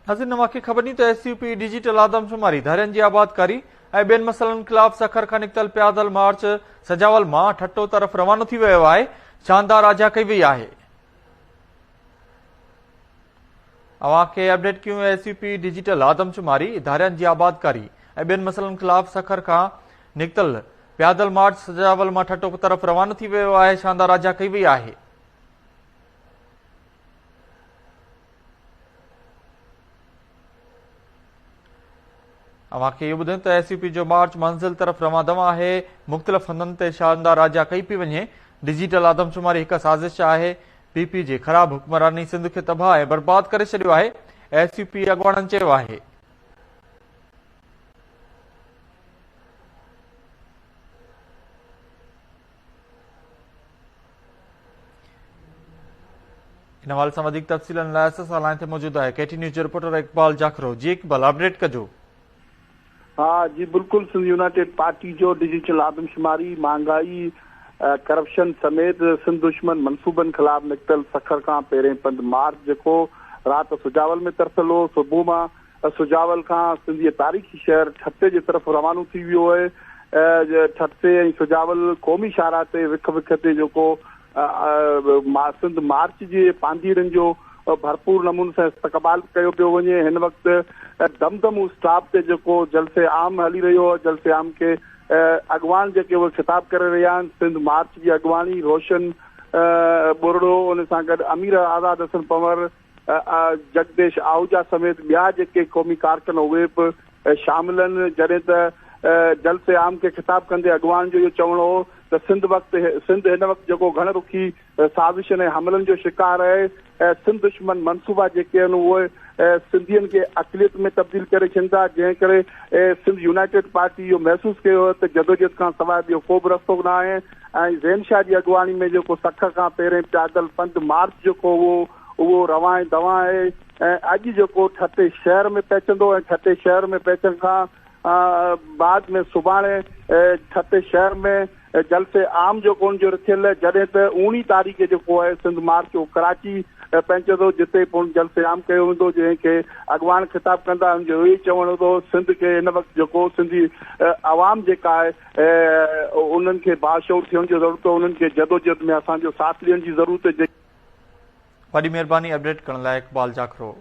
ناظرين اوهان کي خبر ڏني ته ايس يو پي ڊجيٽل آدمشماري، ڌارين جي آبادڪاري ۽ ٻين مسئلن خلاف سکر کان نڪتل پيادل مارچ سجاول مان ٺٽو طرف روانو ٿي ويو آهي، شاندار آجيان ڪئي وئي آهي. اوهان کي اپڊيٽ ڪيون ايس يو پي ڊجيٽل آدمشماري، ڌارين جي آبادڪاري ۽ ٻين مسئلن خلاف سکر کان نڪتل پيادل مارچ سجاول مان ٺٽو طرف روانو ٿي ويو آهي، شاندار آجيان ڪئي وئي آهي. اوهان کي اهو ٻڌايون ته ايس يو پي جو مارچ منزل طرف روان دوان آهي، مختلف هنڌن تي شاندار آجيان ڪئي پئي وڃي، ڊجيٽل آدمشماري هڪ سازش آهي، پي پي جي خراب حڪمراني سنڌ کي تباهه ۽ برباد ڪري ڇڏيو آهي، ايس يو پي اڳواڻن چيو آهي. ان حوالي سان وڌيڪ تفصيلن لاء اسان سان لائين تي موجود آهي ڪي ٽي نيوز جو رپورٽر اقبال جاکرو جي اقبال اپڊيٽ ڪجو. ها جي بلڪل سنڌ يونائيٽيڊ پارٽي جو ڊجيٽل آدمشماري، مھانگائي، ڪرپشن سميت سنڌ دشمن منصوبن خلاف نڪتل سکر کان پهرين پنڌ مارچ جيڪو رات سجاول ۾ ترسيل هو صبح مان سجاول کان سنڌ جي تاريخي شهر ٺٽي جي طرف روانو ٿي ويو آهي ٺٽي ۽ سجاول قومي شاهراهه تي وک وک تي جيڪو سنڌ مارچ جي پانڌيئڙن جو ڀرپور نموني سان استقبال ڪيو پيو وڃي هن وقت دمدمو اسٽاپ تي جيڪو جلسي عام هلي رهيو آهي جلسي عام کي اڳواڻ جيڪي اهي خطاب ڪري رهيا آهن سنڌ مارچ جي اڳواڻي روشن ٻرڙو ان سان گڏ امير آزاد حسن پنور جگديش آهوجا سميت ٻيا جيڪي قومي ڪارڪن اهي به شامل آهن جڏهن ته جلسي عام کي خطاب ڪندي اڳواڻن جو اهو چوڻ هو ته سنڌ وقت سنڌ هن وقت جيڪو گهڻ رخي سازشن ۽ حملن جو شڪار آهي سنڌ دشمن منصوبا جيڪي آهن اهي سنڌين کي اقليت ۾ تبديل ڪري ڇڏين ٿا جنهن ڪري سنڌ يونائيٽيڊ پارٽي اهو محسوس ڪيو آهي ته جدوجهد کان سواء ٻيو ڪو به رستو نه آهي ۽ زين شاهه جي اڳواڻي ۾ جيڪو سکر کان پهرين پيادل پنڌ مارچ جيڪو اهو اهو روان ۽ دوان آهي ۽ اڄ جيڪو ٺٽي شهر ۾ پهچندو ۽ ٺٽي شهر ۾ پهچڻ کان بعد ۾ سڀاڻي ٺٽي شهر ۾ جلسي عام جيڪو ان جو رٿيل جڏهن ته اوڻي تاريخ جيڪو آهي سنڌ مارچ اهو ڪراچي پهچندو جتي پڻ جلسي عام ڪيو ويندو جنهن کي اڳواڻ خطاب ڪندا ان جو اهو ئي چوڻ هوندو سنڌ کي هن وقت جيڪو سنڌي عوام جيڪا آهي انهن کي باشعور ٿيڻ جي ضرورت انهن کي جدوجهد ۾ اسان جو ساٿ ڏيڻ جي ضرورت وڏي مهرباني اپڊيٽ ڪرڻ لاء اقبال جاکرو.